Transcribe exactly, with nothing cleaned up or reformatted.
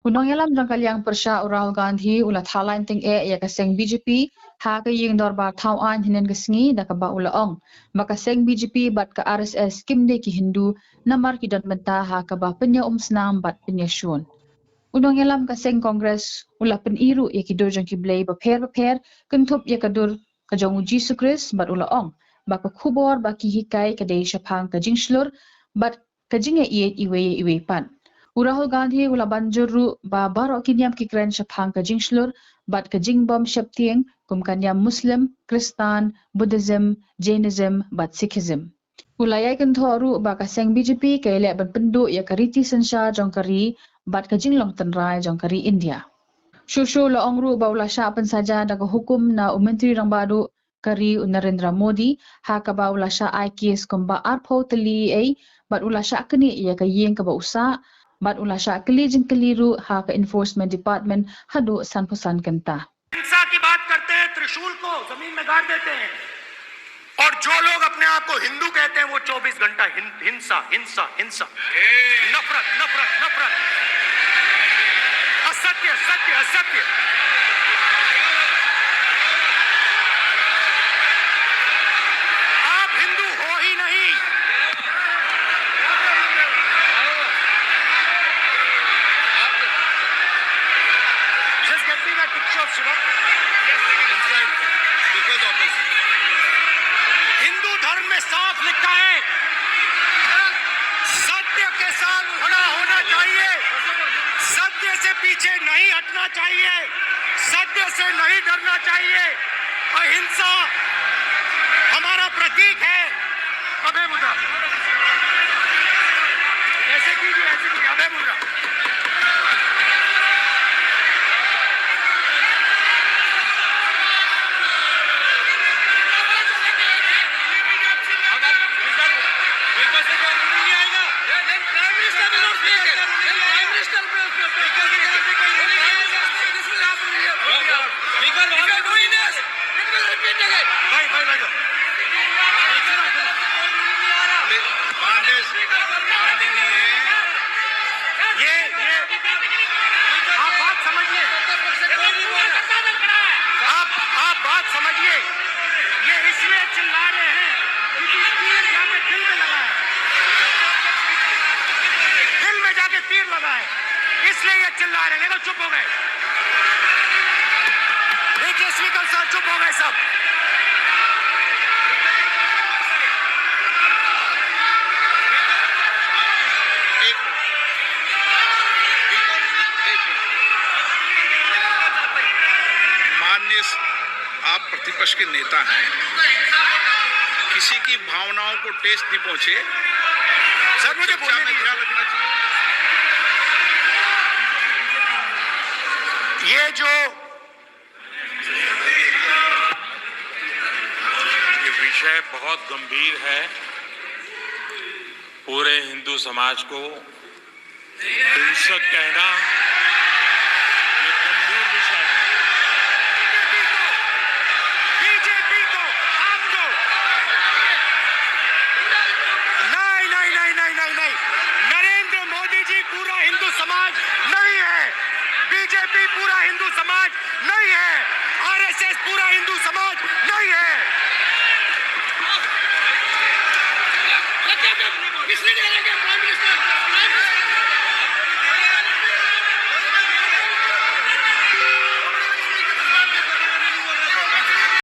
U nongïalam jong ka liang pyrshah u Rahul Gandhi u la thaw lain tyngeh ïa ka seng B J P ha ka ïing dorbar thaw aiñ hynnin ka sngi da kaba u la ong ba ka seng B J P bad ka R S S kim dei ki Hindu namar ki don bynta ha kaba pynïaumsnam bad pynïashun. U nongïalam ka seng Congress u la pyni ruh ïa ki dur jong ki blei bapher bapher kynthup ïa ka dur ka jong u Jisu Khrist bad u la ong ba ka khubor ba ki hikai ka dei shaphang ka jingshlur bad ka jingïaieit iwei ïa iwei pat. U Rahul Gandhi u la ban jur ruh ba baroh ki niam ki kren shaphang ka jingshlur bad ka jingbym sheptieng kum ka niam Muslim, Khristan, Buddhism, Jainism bad Sikhism. U la ïai kynthoh ruh ba ka seng B J P ka ïaleh ban pynduh ïa ka riti synshar jong ka ri bad ka jinglong tynrai jong ka ri India. Shuh shuh u la ong ruh ba u la shah pynsaja da ka hukum na u Myntri Rangbah Duh ka ri u Narendra Modi ha kaba u la shah ai kes kumba arphew tylli ei bad u la shah knieh ïa ka ïing kaba u sah bad u la shah kylli jingkylli ruh ha ka Enforcement Department haduh sanphew san kynta. हिंसा की बात करते हैं, त्रिशूल को जमीन में गाड़ देते हैं। और जो लोग अपने आप को हिंदू कहते हैं, वो चौबीस घंटा हिं-, हिंसा, हिंसा, हिंसा, नफरत, नफरत, नफरत। असत्य, सत्य, असत्य। आप हिंदू हो ही नहीं। Just get me that picture of Shiva. Inside, because of this. हिंदू धर्म में साफ लिखा है, सत्य के साथ खड़ा होना चाहिए, सत्य से पीछे नहीं हटना चाहिए, सत्य से नहीं डरना चाहिए। अहिंसा हमारा प्रतीक है। अभय मुद्रा। ऐसे कीजिए, ऐसे कीजिए, अभय मुद्रा। अब आप विकल्प, विकल्प से क्या नहीं आएगा? Then Prime Minister will not speak. Then Prime Minister will not speak. विकल्प से क्या नहीं आएगा? This will happen. विकल्प, विकल्प, विकल्प, It will repeat again. भाई, भाई, भाई, भाई। माननीय, माननीय, ये, ये, आप बात समझिए। आप, आप बात समझिए। ये इसलिए चिल्ला रहे हैं क्योंकि तीर जाके दिल में लगा है। दिल में जाके तीर लगा है। इसलिए ये चिल्ला रहे हैं, नहीं तो चुप हो गए। देखिए स्पीकर साहब, चुप हो गए सब। एक मिनट। एक मिनट। माननीय स-, आप प्रतिपक्ष के नेता हैं, किसी की भावनाओं को ठेस नहीं पहुंचे। सर, मुझे चर्चा बोलने में दीजिए। ध्यान रखना चाहिए। ये जो ये विषय बहुत गंभीर है। पूरे हिंदू समाज को हिंसक कहना ये गंभीर विषय है। बीजेपी को, आपको, नहीं, नहीं, नहीं। नरेंद्र मोदी जी पूरा हिंदू समाज नहीं है। बीजेपी पूरा हिंदू समाज नहीं है। आरएसएस पूरा हिंदू समाज